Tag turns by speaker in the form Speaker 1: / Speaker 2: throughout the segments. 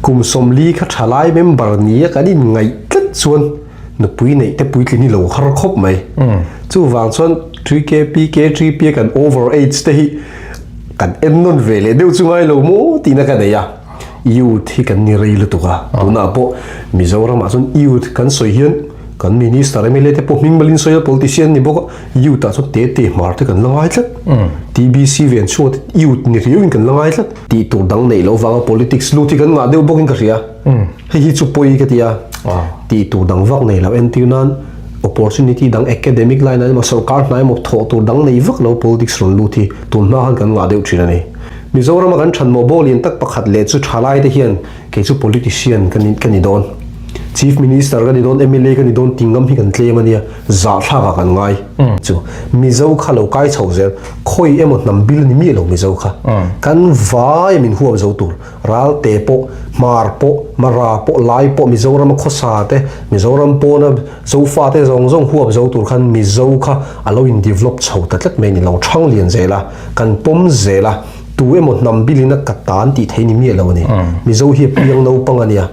Speaker 1: Kum 40 kha thalai member nia kan inngaih tlat chuan nupui neih te puitlin hi lo har khawp mai. Chuvang chuan 3K, PK, 3P a kan over age te hi kan en nawn ve leh deuh chu ngai lo maw tihna ka nei a. Youth hi kan ni rei lutuk a, tunah pawh Mizoramah chuan youth kan sawi hian kan minister mla te pawh hming malin sawi a politician ni bawk a, youth ah chuan te te hmar te kan la ngai tlat. TBC ve an chhuak te youth ni riauin kan la ngai tlat. Tih tur dang neih loh vanga politics lut hi kan ngah deuh bawkin ka hria. Hei hi chu pawi ka ti a, tih tur dang vak nei lo entir nan opportunity dang academic line ah emaw sorkar hna emaw thawh tur dang nei vak lo politics rawn lut hi tun hma khan kan ngah deuh thin a ni. Mizorama kan thanmawh bawk lian tak pakhat leh chu thalai te hian kei chu politician ka ni ka ni dawn, Chief Minister ka ni dawn, mla ka ni dawn tih ngam hi kan tlem a nia, zahthlak ah kan ngai chu. Mizo kha lo kai chho zel, khawi emaw hnam bil ni miah lo Mizo kha. Kan vai min huam zo tur, Ralte pawh, Hmar pawh, Mara pawh, Lai pawh Mizorama khawsa te, Mizoram pawna Zofa te zawng zawng huap zo tur khan Mizo kha a lo in develop chho ta tlat mai a ni lo, thang lian zel a, kan pawm zel a, tu emaw hnam bilin a ka tan tih theih ni miah lo a ni. Mizo hi a piang naupang a nia.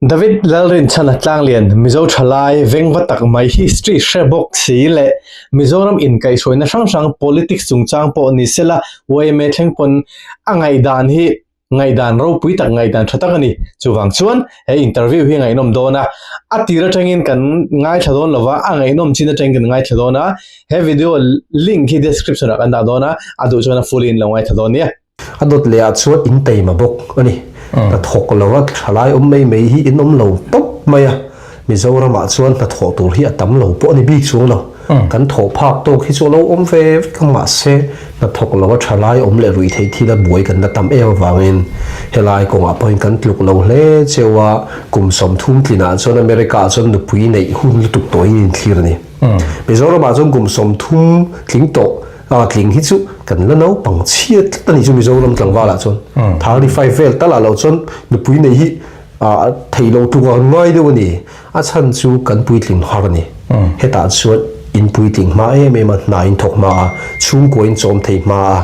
Speaker 2: David Lalrinchhana Tlanglian, Mizo thalai vengva tak mai history hre bawk si leh Mizoram inkaihhruaina hrang hrang politics chungchang pawh ni sela yma thleng pawn a ngaihdan hi ngaihdan ropui tak ngaihdan tha tak a ni. Chuvang chuan he interview hi ngaihnawm dawn a, a tir atangin kan ngaithla dawn lova, a ngaihnawm chin atangin kan ngaithla dawn a, he video link hi description ah kan dah dawn a, a duh chuan a full in lo ngaithla dawn nia.
Speaker 1: A dawt leh ah chuan in taima bawk a ni. Hnathawk lova thalai awm mai mai hi in awm lo tawp mai a, Mizoramah chuan hnathawh tur hi a tam lo pawh a ni bik chuang lo. Kan thawh phak tawk hi chu a lo awm ve vek a, mahse hnathawk lova thalai awm leh ruih theih thil a buai kan la tam em avangin helai kawngah pawhin kan tluk lo hle cheu a, kum 30 tlinah chuan America ah chuan nupui neih hun lutuk tawhin inthlir a ni. Mizoramah chuan kum 30 tling tawh A tling hi chu kan la naupang chhia tlat a ni chu Mizoram tlangvalah chuan 35 vel talah loh chuan nupui nei hi a theih loh tluk a ngai deuh a ni. A chhan chu kan puitling har a ni. Hetah chuan in puitling hma em em a, hna in thawk hma a, chhungkua in chawm thei hma a,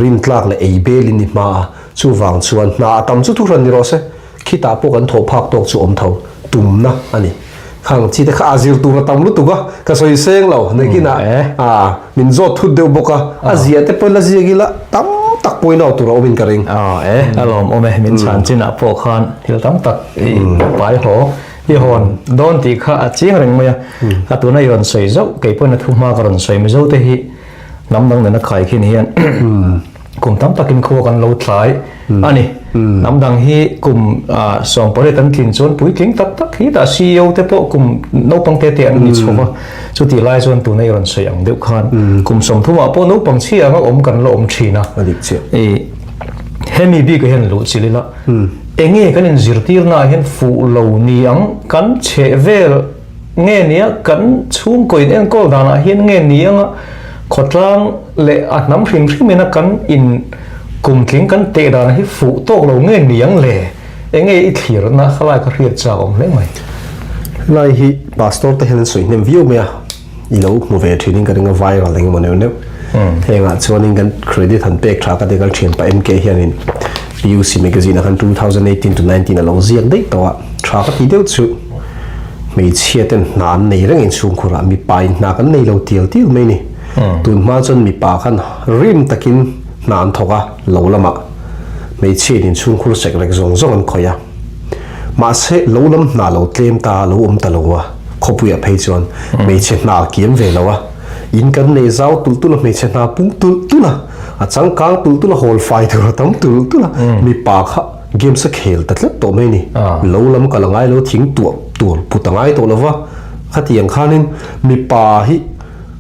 Speaker 1: rintlak leh ei bel in ni hma a, chuvang chuan hna a tam chu thuhran ni rawh se. Khitah pawh kan thawh phak tawk chu awm tho tumna a ni. Khang chi te kha a zir tur a tam lutuk a, ka sawi seng lo nakinah a min zawt thut deuh bawk a, a zia te pawhin la ziak ila tam tak pawhin au tur a awmin ka ring.
Speaker 2: A e, a lawm awm e, min chhan chinah pawh khan thil tam tak i pai haw i hawn dawn tih kha a chiang reng mai a, a tuna i rawn sawi zauh kei pawhin a thu hma ka rawn sawi Mizo te hi hnam dang nena khai khin hian kum tam takin khua kan lo tlai a ni. Hnam dang hi kum 18 an tlin chuan puitling tak tak hi tah CEO te pawh kum naupang te te an ni chho va. Chutih lai chuan tuna i rawn sawi ang deuh khan kum 30 ah pawh naupang chhi anga awm kan la awm thin a. Hemi bikah hian luh chilh ila enge kan inzirtirnaah hian fuh lo ni ang kan chheh vel Nge nia kan chhungkaw in enkawl danah hian nge ni anga khawtlang leh a hnam hrim hrim ina kan in kumtling kan teh danah hi fuh tawk lo nge ni ang le? Enge i thlirna khalai ka hriat chak awm hle mai.
Speaker 1: Helai hi pastor te hian an sawi hnem viau mai a, i lo hmu ve thin in ka ring a viral eng emaw neuh neuh. Hengah chuanin kan credit han pek tha ka ti kal thian pa MK hianin PUC magazine ah khan 2018 to 19 a lo ziak daih tawh a, tha ka ti deuh chu. Hmeichhia ten hna an nei reng inchhungkhur ah mipa in hna kan nei lo tial tial mai ni. Tun hma chuan mipa khan rim takin hna an thawk a, lo lamah hmeichhia in inchhungkhur sek rek zawng zawng an khawih a. Mahse lo lam hna lo tlem ta a lo awm ta lo a, khawpuiah phei chuan hmeichhe hna a kiam ve lo a. In kan nei zau tulh tulh a, hmeichhe hna pung tulh tulh a, a changkang tulh tulh a, hawl fai tur a tam tulh tulh a, mipa kha Games a khel ta tlat tawh mai a ni. Lo lam kal a ngai lo, thing tuah tur put a ngai tawh lo va. Khatiang khanin mipa hi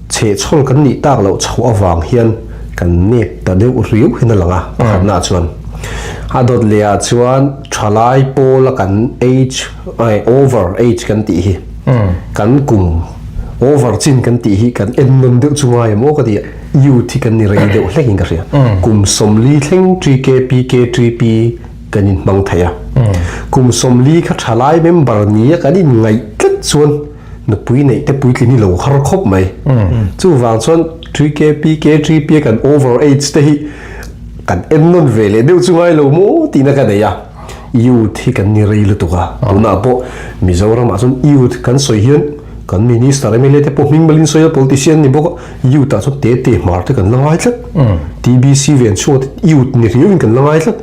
Speaker 1: chhehchhawl kan nih tak loh chhoh avang hian kan nep ta deuh riau hian a lang a, pakhatnaah chuan. A dawt lehah chuan thalai pawla kan age, over age kan tih hi, kan kum over chin kan tih hi kan en nawn deuh chu ngai em aw ka ti a. Youth hi kan ni rei deuh hlek in ka hria. Kum 40 thleng 3K, PK, 3P kan in hmang thei a. Kum 40 kha thalai member ni a kan in ngaih tlat chuan nupui neih te puitlin hi lo har khawp mai. Chuvang chuan 3K, PK, 3P a kan over age te hi kan en nawn ve leh deuh chu ngai lo maw tihna ka nei a. Youth hi kan ni rei lutuk a, tunah pawh Mizoramah chuan youth kan sawi hian kan minister mla te pawh hming malin sawi a, politician ni bawk a, youth ah chuan te te hmar te kan la ngai tlat, TBC ven chhuak te youth ni riau in kan la ngai tlat,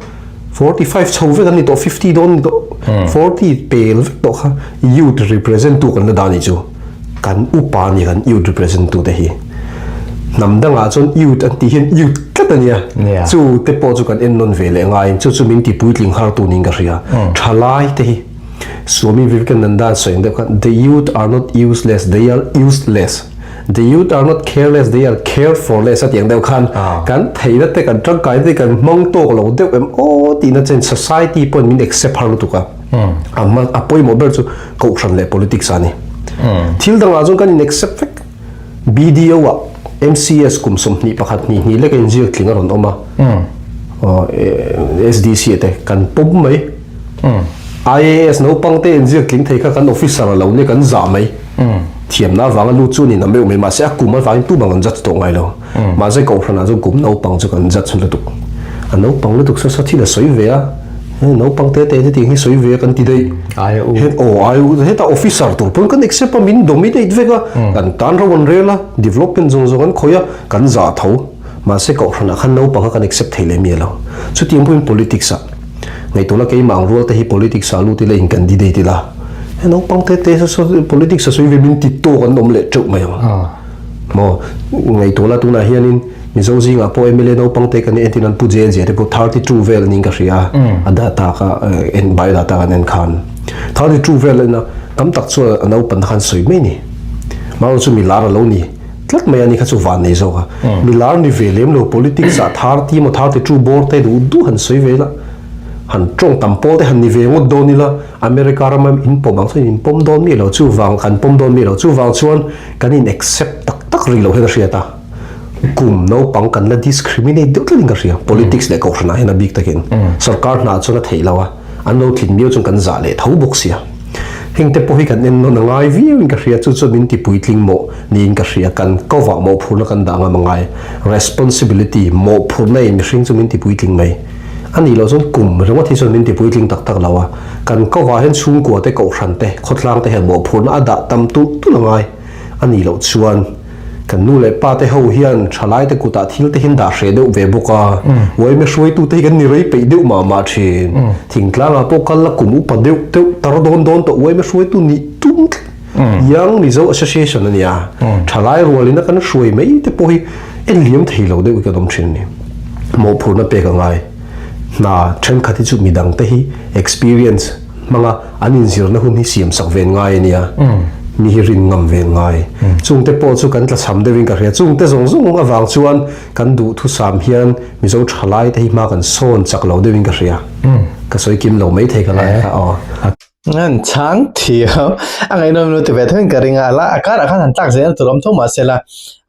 Speaker 1: 45 chho vek an ni tawh, 50 dawn ni tawh, 40 pel vek tawh kha youth represent tu kan la dah a nih chu. Kan upa a ni kan youth represent tu te hi. Hnam dangah chuan youth an tih hian youth tlat a nia. Chu te pawh chu kan en nawn ve leh ngaiin chu chu min ti puitling har tu niin ka hria. Thalai te hi Swami Vivekananda an sawi ang deuh khan the youth are not useless, they are useless. The youth are not careless, they are cared for less a tih ang deuh khan kan theihna te kan tangkaina te kan hmang tawk lo deuh em aw tihna chen society pawhin min accept har lutuk a. A pawimawh ber chu Kohhran leh politics a ni. Thil dangah chuan kan in accept vek. BDO ah MCS kum 21 hnih hnih lek a inziak tling a rawn awm a. SDC te kan pawm mai. IAS naupang te inziak tling thei kha kan officer a lo nia kan zah mai. Thiamna avanga lut chu a ni na meuh mai mahse a kum avangin tumah kan judge tawh ngai lo. Mahse Kohhranah chuan kum naupang chu kan judge lutuk. A naupang lutuk saw saw thil a sawi ve a, he naupang te te te tih hi sawi ve a kan ti daih.
Speaker 2: Ai a u.
Speaker 1: He aw ai u heta officer tur pawn kan accept a min dominate vek a, kan tan ro an rel a, development zawng zawng an khawih a, kan zah tho. Mahse Kohhranah khan naupang kha kan accept thei leh miah lo. Chutiang pawhin politics ah ngaihtuahna keimah ang rual te hi politics ah lut ila in candidate ila, he naupang te te saw saw politics a sawi ve min ti tawk an awm leh teuh mai ang. Maw, ngaihtuah la tunah hianin Mizo zingah pawh mla naupang te kan entin an Pu JJ te pawh 32 vel anin ka hria a data kha en bio data kan en khan 32 vel a ina tam tak chuan a naupan khan sawi mai ni. Mahse chu milar a lo ni tlat mai a ni kha chu van nei zawk a. Milar ni ve lem lo politics ah 30 emaw 32 bawr te duh duh han sawi ve la han tawng tam pawl te han ni ve ngawt dawn ila America rama in pawm ang chuan in pawm dawn mi lo chuvang kan pawm dawn mi lo chuvang chuan Kan in accept tak tak rih loh hian a hriat a, kum naupang kan la discriminate deuh tlatin ka hria, politics leh kohhranah hian a bik takin sorkar hna chuan a theih lo a, an lo tlin miau chuan kan zah leh tho bawk sia. Heng te pawh hi kan en nawn a ngai viauin ka hria, chu chuan min ti puitling mawh niin ka hria, kan kovah mawhphurhna kan dah ngam a ngai, responsibility, mawhphurhna in mihring chu min ti puitling mai a nih loh chuan kum ringawt hi chuan min ti puitling tak tak lo a, Kan kovah hian chhungkua te, kohhran te, khawtlang te hian mawhphurhna a dah tam tulh tulh a ngai a nih loh chuan kan nu leh pa te ho hian thalai te kutah thil te hian dah hreh deuh ve bawk a, uaime hruaitu te hi kan ni rei peih deuh mah mah thin. Thingtlangah pawh kal la kum upa deuh deuh tar dawn dawn tawh uaime hruaitu nih tum tlat. Young Mizo Association a nia, thalai rualin a kan hruai mai te pawh hi en liam thei lo deuh hi kan awm thin a ni. Mawhphurhna pek a ngai. Hna thenkhat hi chu midang te hi experience hmanga an inzirna hun hi siam sak ven ngai a nia, mi hi rin ngam ven ngai. Chungte pawh chu kan tlachham deuhin ka hria. Chungte zawng zawng avang chuan kan duhthusam hian Mizo thalai te hi hma kan sawn chak lo deuhin ka hria. Ka sawi kim lo maithei ka lai kha aw.
Speaker 3: An chhang thiam a ngaihnawm lutuk ve thawin ka ring a, a la a karah khan han tlak zel tur a awm tho mahse la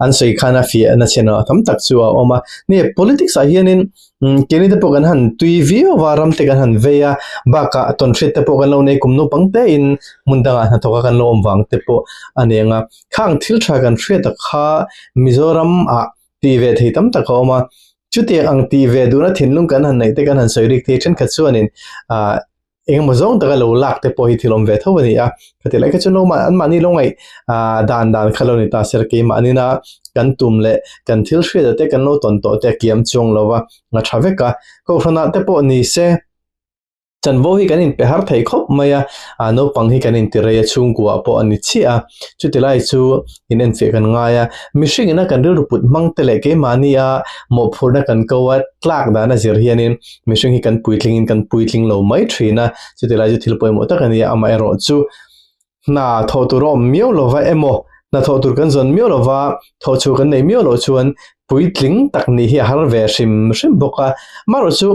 Speaker 3: an sawi khan a fiah na chin a tam tak chu a awm a. Ni politics ah hianin keini te pawh kan han tui viau a ram te kan han vei a bakah tawnhriat te pawh kan lo nei kum naupang te in hmun dangah hnathawk a kan lo awm vang te pawh a ni ang a. Khang thil tha kan hriat a kha Mizoram ah tih ve thei tam tak a awm a, chutiang ang tih ve duhna thinlung kan han neih te kan han sawi rik thei thenkhat chuanin ah Engemaw zawng taka lo lak te pawh hi thil awm ve tho a ni a, khati lai kha chu lo mah anmahni lo ngaih ah dan dan kha lo ni ta sir keimahni-na kan tum leh kan thil hriat te kan lo tawn tawh te a kiam chuang lo va, a tha vek a. Kohhranah te pawh ni se chanvo hi kan inpe har thei khawp mai a, ah naupang hi kan inti rei a chhungkua pawh a ni chiah a, chuti lai chu in enfiah kan ngai a, mihring ina kan rilru put hmang te leh keimahni a mawhphurhna kan ko a tlak dan a zir hianin mihring hi kan puitling in kan puitling lo mai thin a, chuti lai chu thil pawimawh tak a ni a, amaherawh chu hna thawh tur a awm miau lova emaw hna thawh tur kan zawn miau lova thawh chhuah kan nei miau loh chuan puitling tak nih hi a har ve hrim hrim bawk a, amaherawh chu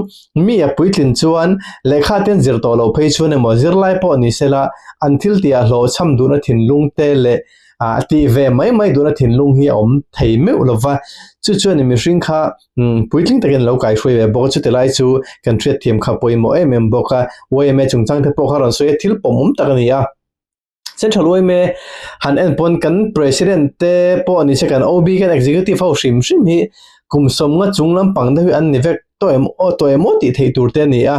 Speaker 3: mi a puitlin chuan lehkha te an zir tawh loh phei chuan emaw zirlai pawh ni sela an thil tih ah hlawhchham duhna thinlung te leh ah tih ve mai mai duhna thinlung hi a awm thei meuh lova chu chuan mihring kha Puitling takin lo kaihruai ve bawk a, chuti lai chu kan hriatthiam kha pawimawh em em bawk a. Yma chungchang te pawh kha rawn sawi a, thil pawmawm tak a ni a. Central yma han en pawn kan President te pawh ni se kan OB kan Executive ho hrim hrim hi kum sawmnga chung lampang deuh hi an ni vek tawh em aw tawh em aw tih theih tur te a ni a.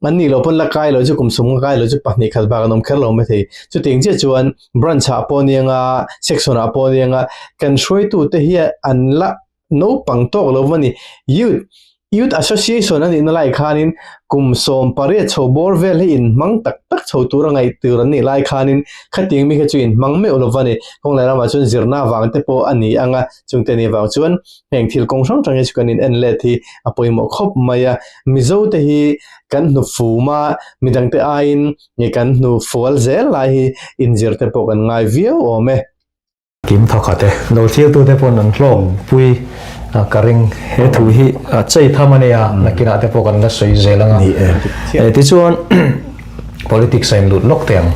Speaker 3: An nih loh pawn la kai lo chu kum sum kai lo chu pahnih khat bak an awm kher lo maithei. Chutiang chiah chuan branch ah pawh nia nga, section ah pawh nia nga, kan hruaitute hi an la naupang tawk lo va ni. Youth Youth Association a nihna lai khanin kum 18 chho bawr vel hi inhmang tak tak chho tur a ngaih tur an nih lai khanin khatiang mi kha chu inhmang meuh lo va ni. Kawng leh ramah chuan zirna avang te pawh a ni ang a, chungte nih vang chuan heng thil kawng hrang hrang hi chu kan in en let hi a pawimawh khawp mai a. Mizo te hi kan hnu fum a, midang te aiin nge kan hnu fual zel lai hi inzir te pawh kan ngai viau awm e.
Speaker 2: Kim thawkhat e. Lo thiltu te pawn an hlawm pui ka ring. He thu hi chei tham a nia, nakinah te pawh kan la sawi zel ang a. Tichuan politics a inlut lawk teh ang.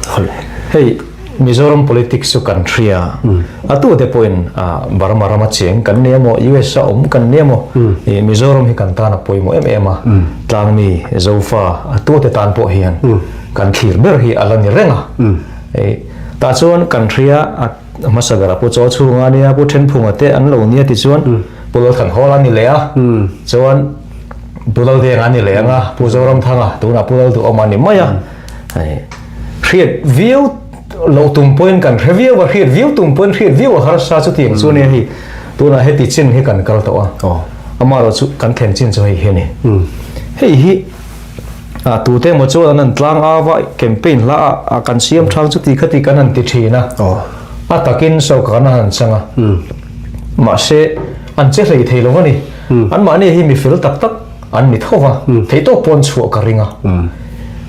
Speaker 2: Hei Mizoram politics chu kan hria. A tute pawhin Burma rama cheng kan nia maw, US a awm kan nia maw, Mizoram hi kan tan a pawimawh em em a. Tlangmi, Zofa, a tute tan pawh hian kan thlir ber hi a la ni reng a. Tah chuan kan hria a hmasa berah Pu Chaw chhunga nia, Pu Thenphunga te an lo nia tichuan Pu Lalthanhawla a ni leh a, chuan Pu Laldenga a ni leh ang a, Pu Zoramthanga tunah Pu Lalduhawma a ni mai a. Hriat viau loh tum pawhin kan hre viau a, hriat viau tum pawhin hriat viau a harsa chutiang chu nia hei tunah heti chin hi kan kal tawh a, amaherawh chu kan thlen chin chu hei hi a ni. Hei hi. A tute emaw chuan an han tlang au a, campaign hla ah kan siam thang chu ti kha ti kan han ti thin a. A takin sawrkar an han chang a. Mahse, an che hlei thei lo a ni. Anmahni hi mi fel tak tak an ni tho va, theihtawk pawh an chhuah ka ring a.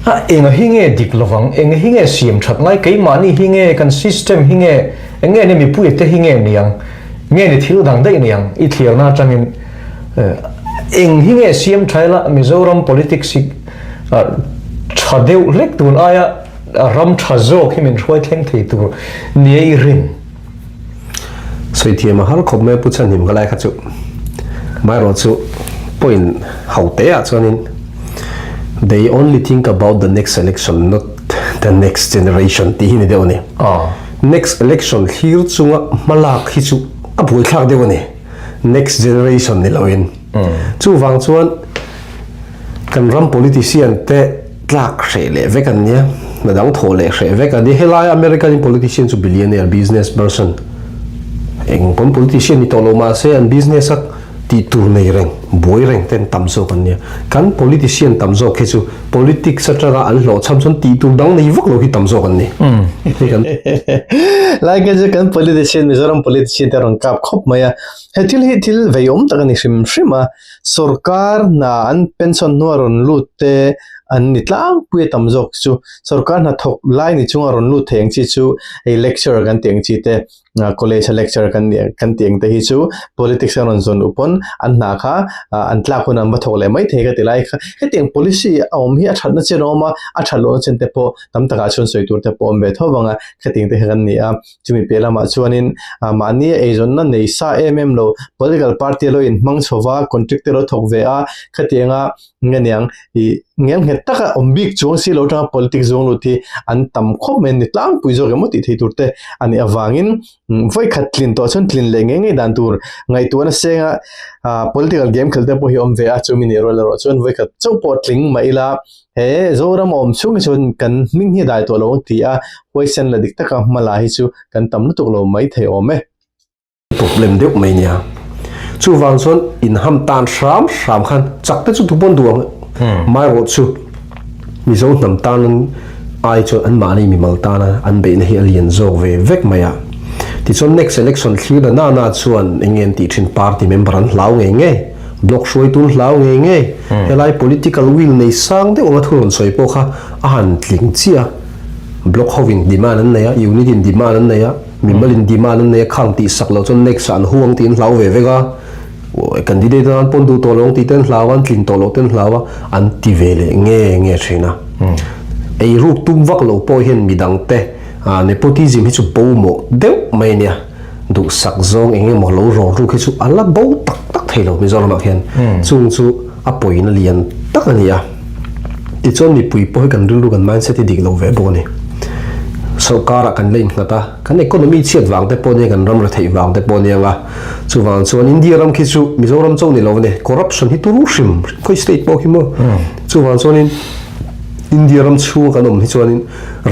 Speaker 2: A enga hi nge dik lovang, enga hi nge siam that ngai, keimahni hi nge, kan system hi nge, eng nge ni mipuite te hi nge niang, nge ni thil dang daih niang i thliarna atangin Eng hi nge siam tha ila Mizoram politics hi tha deuh hlek tun aia ram tha zawk hi min hruai thleng thei tur nia i rin?
Speaker 1: Sawi thiam a har khawp mai a Pu Chhanhim ka lai kha chu amaherawh chu point ho te ah chuanin they only think about the next election not the next generation tih hi ni deuh a ni. Next election thlir chunga hmalak hi chu a buaithlak deuh a ni. Next generation ni loin. Chuvang chuan kan ram politician te tlak hreh leh vek an nia, hna dang thawh leh hreh vek an nia. Helai American politician chu billionaire business person eng pawn politician ni tawh lo mahse an business a tih tur nei reng, buai reng ten tam zawk an nia. Kan politician tam zawk hi chu Politics atanga an hlawhchham chuan tih tur dang nei vak lo hi tam zawk an ni. Hei kan.
Speaker 3: Lai ka chu kan politician Mizoram politician te rawn kap khawp mai a. He thil hi thil veiawm tak a ni hrim hrim a. Sorkar hna an pension hnua rawn lut te an ni tlangpui a tam zawk chu. Sorkar hna thawk lai ni chunga rawn lut thei ang chi chu hei lecturer kan tih ang chi te College a lecture kan nih kan tih ang te hi chu politics a rawn zawn luh pawn an hna kha an tlak hun an va thawk leh mai thei ka ti lai kha hetiang policy a awm hi a thatna chen a awm a a that lohna chen te pawh tam takah chuan sawi tur te pawh awm ve tho vang a khatiang te kha kan ni a chumi piah lamah chuanin mahni eizawnna nei sa em em lo political party a lo inhmang chho va contract te lo thawk ve a khatianga nge niang ih ngel nghet taka awm bik chuang si lo atanga politics zawng lut hi an tam khawp mai a ni tlangpui zawk emaw tih theih tur te a nih avangin vawi khat tlin tawh chuan tlin leh ngei ngei dan tur ngaihtuahna senga ah political game khelh te pawh hi a awm ve a chumi nih rual erawh chuan vawi khat chauh pawh tling mah ila he Zoram a awm chhung hi chuan kan hming hi a dai tawh lo ang ti a huaisen la dik taka hma la hi chu kan tam lutuk lo mai thei awm e.
Speaker 1: Problem deuh mai nia. Chuvang chuan inham tan hram hram khan chak te chu tu pawn duh ang. Maherawh chu Mizo hnam tan ai chuan an mahni mimal tana an beihna hi a lian zawk ve vek mai a. Tichuan next election thlir na na na chuan eng nge an tih thin party member an hlau ngei ngei, block hruaitu an hlau ngei ngei. Helai political will nei sang deuh anga thu rawn sawi pawh kha a han tling chiah a. Block hovin demand an nei a, unit in demand an nei a. Mimal in demand an nei a, khang tih sak loh chuan next ah an hu ang tih an hlau ve vek a, candidate atan pawn duh tawh lo ang tih te an hlau a, an tlin tawh loh te an hlau a, an ti ve leh nge nge thin a. Eiruk tum vak lo pawh hian midang te nepotism hi chu bo mawh deuh mai a nia, duhsak zawng eng emaw lo rawn ruk hi chu a la bo tak tak thei lo Mizoramah khian, chung chu a pawina lian tak a ni a. Tichuan mipui pawh hi kan rilru kan mindset hi dik lo ve bawk a ni. Sorkarah kan la innghat a, kan economy chhiat vang te pawh nia, kan ram retheih vang te pawh nia anga, chuvang chuan India ram khi chu Mizoram chauh ni lo a ni, corruption hi turu hrim hrim khawi state pawh khi maw. Chuvang chuanin. India ram chhunga kan awm hi chuanin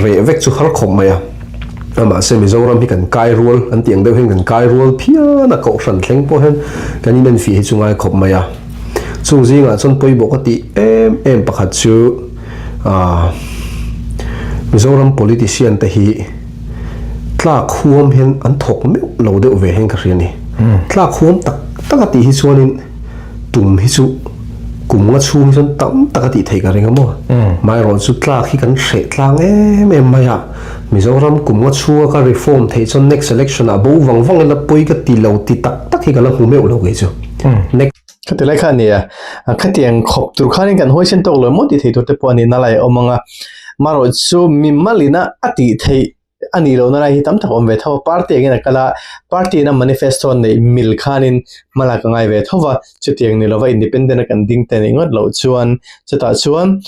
Speaker 1: reh vek chu har khawp mai a. Mahse Mizoram hi kan kai rual an tih ang deuh hian kan kai rual phian a, kohhran thleng pawh hian kan inenfiah hi chu ngai khawp mai a. Chung zingah chuan pawimawh ka tih em em pakhat chu aah Mizoram politician te hi tlak huam hian an thawk meuh lo deuh ve hian ka hria a ni. Tlak huam tak tak a tih hi chuanin tum hi chu kum nga chhung hi chuan tam tak a tih theih ka ring a maw. Amaherawh chu tlak hi kan hreh tlang em em mai a, Mizoram kum nga chhunga ka reform theih chuan next election ah bo vang vang ila pawi ka ti lo ti tak tak hi ka la hmu meuh lo kei chu. Next.
Speaker 3: Khati lai kha a nia, khatiang khawp tur khanin kan huaisen tawk lo maw tih theih tur te pawh a ni na lai a awm ang a, marawh chu mimalina a tih theih a nih lohna lai hi tam tak a awm ve tho a, party angin a kal a, party in a manifesto a neih mil khanin hma lak a ngai ve tho va, chutiang ni lova independent a kan ding ta nih ngawt loh chuan chutah chuan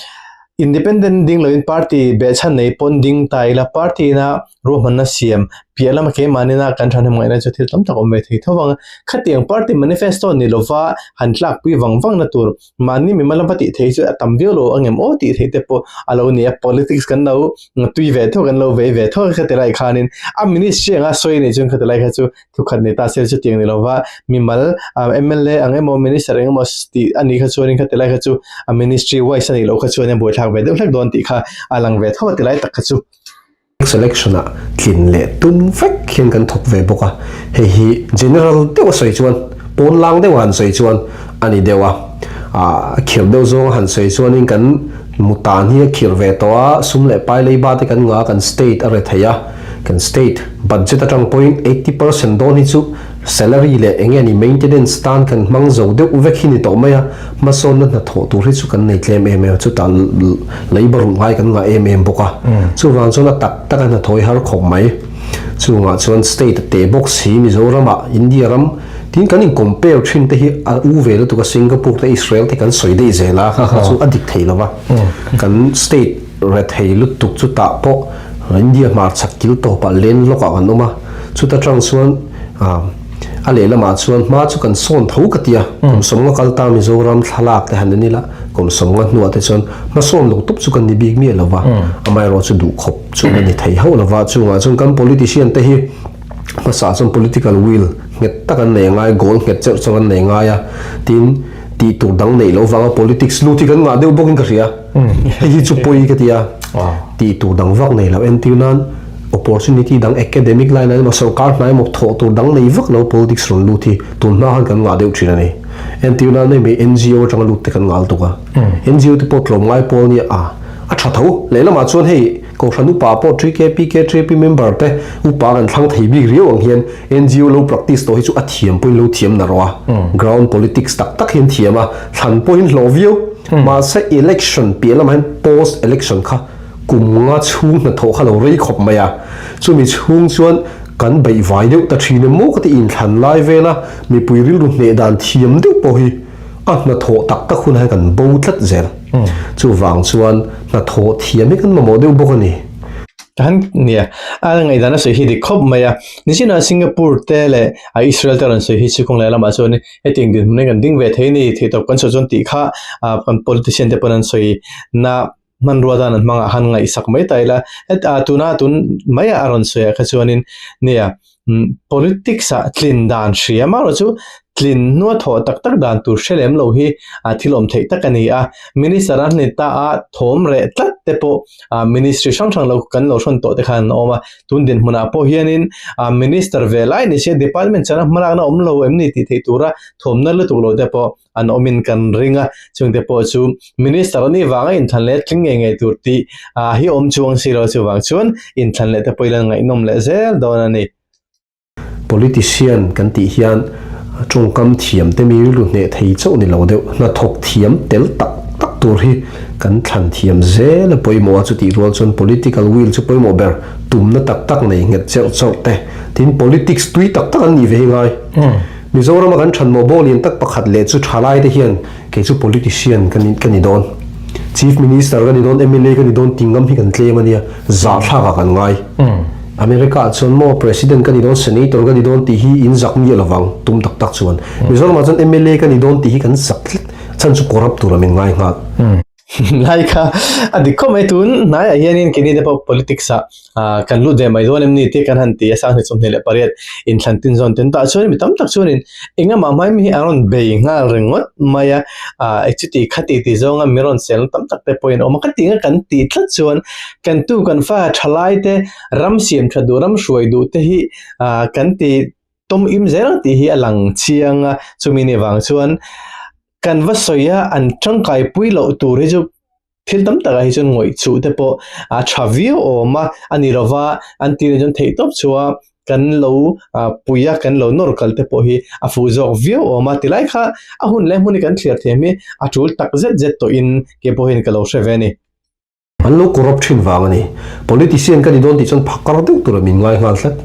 Speaker 3: independent ding loin party behchhan nei pawn ding ta ila party ina ruahmanna siam piah lama keimahni-na kan thahnem ngaihna chu thil tam tak a awm ve thei tho vang a, khatiang party manifesto ni lova han tlakpui vang vangna tur Mahni mimal lama tih theih chu a tam viau lo ang em aw tih theih te pawh a lo ni a, politics kan lo tui ve thawk kan lo vei ve thawk a khati lai khanin a ministry anga sawi a nih chuan khati lai kha chu thukhat ni ta se chutiang ni lova mimal mla ang emaw minister eng emaw tih a nih kha chuanin khati lai kha chu a ministry wise a nih loh kha chuan a buaithlak ve deuh hlek dawn tih kha a lang ve tho a ti lai tak kha chu.
Speaker 1: Selection ah tlin leh tum vek hian kan thawk ve bawk a, hei hi general deuh a sawi chuan pawn lang deuh a han sawi chuan a ni deuh a, ah khirh deuh zawng a han sawi chuanin kan mutan hi a khirh ve tawh a, sum leh pai leiba te kan ngah a, kan state a re thei a, kan state budget atang pawhin 80% dawn hi chu Salary leh eng nge ni maintenance tan kan hmang zo deuh vek hi ni tawh mai a, hmasawnna hnathawh tur hi chu kan nei tlem em em a, chutah leiba ruh ngai kan ngah em em bawk a, chuvang chuan a tak tak a hnathawh hi har khawp mai. Chungah chuan state a teh bawk si Mizoramah India ram tin kan in compare thin te hi a u ve lutuk a Singapore te Israel te kan sawi daih zel a kha kha chu a dik thei lo va, kan state rethei lutuk chutah pawh India hmarchhak kil tawpah land lock ah kan awm a, chuta tang chuan a lehlamah chuan hma chu kan sawn tho ka ti a, kum sawmnga kal ta Mizoram thlalak te han en ila, kum sawmnga hnuah te chuan hmasawn lo tawp chu kan ni bik miah lo va, amaherawh chu duhkhawp chu a ni thei hauh lo va, chungah chuan kan politician te hi hmasa chuan political will nghet tak an nei ngai, goal nghet cheuh cheuh an nei ngai a, tin tih tur dang neih loh vanga politics lut hi kan ngah deuh bawkin ka hria, hei hi chu pawi ka ti a, tih tur dang vak nei lo entir nan. Opportunity dang academic line ah emaw sorkar hna emaw thawh tur dang nei vak lo politics rawn lut hi tun hma khan kan ngah deuh thin a ni. Entir nan mai mai NGO atanga lut te kan ngal tuk a. NGO te pawh tlawmngai pawl nia a a tha tho. Lehlamah chuan hei Kohhran upa pawh TKP KTP member te upa kan thlang thei bik riau ang hian NGO lo practice tawh hi chu a thiam pawhin lo thiam na rawh a. Ground politics tak tak hian thiam a, thlan pawhin hlawh viau. Mahse election piah lamah hian post election kha Kum nga chhung hnathawh kha lo rei khawp mai a, chumi chhung chuan kan beih vai deuh ta thin em maw ka ti inthlan lai vel a, mipui rilru hneh dan thiam deuh pawh hi a hnathawh tak tak hunah hian kan bo tlat zel. Chuvang chuan hnathawh thiam hi kan mamawh deuh bawk a ni.
Speaker 3: Kan nia, a ngaihdan a sawi hi dik khawp mai a, nichinah Singapore te leh a Israel te rawn sawi hi chu kawng leh lamah chuan hetiang dinhmun hi kan ding ve thei a ni, theihtawp kan sawi chuan tih kha kan politician te pawn an sawi na. Hmanrua dan an hmangah khan ngaihsak mai ta ila, hetah tuna tun maiah a rawn sawi ah kha chuanin nia politics ah tlin dan hria amaherawh chu tlin hnua thawh tak tak dan tur hre lem lo hi thil awm theih tak a ni a, minister an ni ta a thawm reh tlat te pawh ministry hrang hrang lo kan lo hrawn tawh te khan an awm a, tun dinhmunah pawh hianin minister ve lai ni se department chana hmalakna awm lo em ni tih theih tura thawmna lutuk lo te pawh an awmin kan ring a, chungte pawh chu Minister a nih vanga inthlan leh tling ngei ngei tur tih hi awm chuang si lo, chuvang chuan inthlan leh te pawh ila ngaihnawm leh zel dawn a ni.
Speaker 1: Politician kan tih hian tawngkam thiam te mi rilru hneh thei chauh ni lo deuh, hnathawk thiam tel tak tak tur hi kan thlan thiam zel a pawimawh a, chutih rual chuan political will chu pawimawh ber tumna tak tak nei nghet cheuh chauh te, tin politics tui tak tak an nih ve hi ngai. Mizorama kan thanmawh bawk lian tak pakhat leh chu thalai te hian kei chu politician ka ni ka ni dawn, Chief Minister ka ni dawn, mla ka ni dawn tih ngam hi kan tlem a nia, zahthlak ah kan ngai. America ah chuan maw President ka ni dawn, Senator ka ni dawn tih hi in zak miah lovang tum tak tak chuan. Mizoramah chuan mla ka ni dawn tih hi kan zak tlat, chhan chu corrupt tur ah min ngai nghal.
Speaker 3: Lai kha a dik khawp mai tun hnaiah hianin keini te pawh politics ah kan lut ve mai dawn em ni tih kan han ti a sanghnih 28 inthlan tin zawn ten tah chuan mi tam tak chuanin engemaw hmai mi hi an rawn bei nghal ringawt mai a chuti khati ti zawnga mi rawn sel tam tak te pawhin a awm a ka tih ang kan tih tlat chuan kan tu kan fa thalai te ram siam tha duh ram hruai duh te hi kan ti tawm im zel ang tih hi a lang chiang a chumi ni vang chuan Kan va sawi a, an tangkai pui loh tur hi chu thil tam takah hi chuan ngawih chuh te pawh a tha viau awm a, a ni lova an tirah chuan theih tawp chu a kan lo pui a, kan lo nawr kal te pawh hi a fuh zawk viau awm a, tilai kha a hun leh hmun hi kan thliar thiam hi a tul tak zet zet tawhin kei pawh hian ka lo hre ve a ni.
Speaker 1: An lo corrupt thin vang a ni. Politician ka ni dawn tih chuan phakar deuh tura min ngai nghal tlat.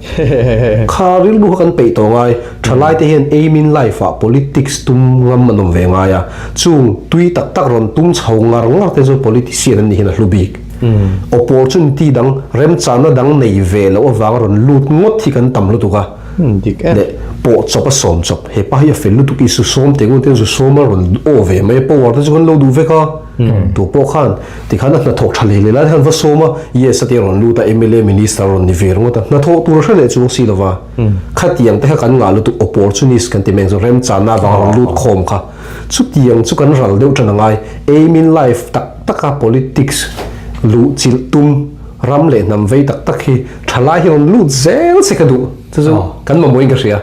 Speaker 1: Kha rilru kha kan peih tawh ngai. Thalai te hian aim in life ah politics tum ngam an awm ve ngai a. Chung tui tak tak rawn tum chho ngar ngar te chu politician an nih hian a hlu bik. Opportunity dang, remchanna dang nei ve loh avanga rawn lut ngawt hi kan tam lutuk a. Leh pawh chawp a sawm chawp. He pa hi a fel lutuk i su sawm teh ngun ten zu sawm a rawn aw ve mai a power te chu kan lo duh vek a. Tu pawh khan tikhan a hnathawk tha leh leh lai khan va sawm a, yes a tia rawn lut a, mla minister a rawn ni ve ringawt a, hnathawh tur a hre leh chuang si lova, khatiang te kha kan ngah lutuk opportunist kan ti mai ang chu, remchanna avanga rawn lut khawm kha, chutiang chu kan ral deuh tan a ngai, aim in life tak taka politics luh chilh tum ram leh hnam vei tak tak hi thalai hi rawn lut zel se ka duh, chu chu kan mamawhin ka hria.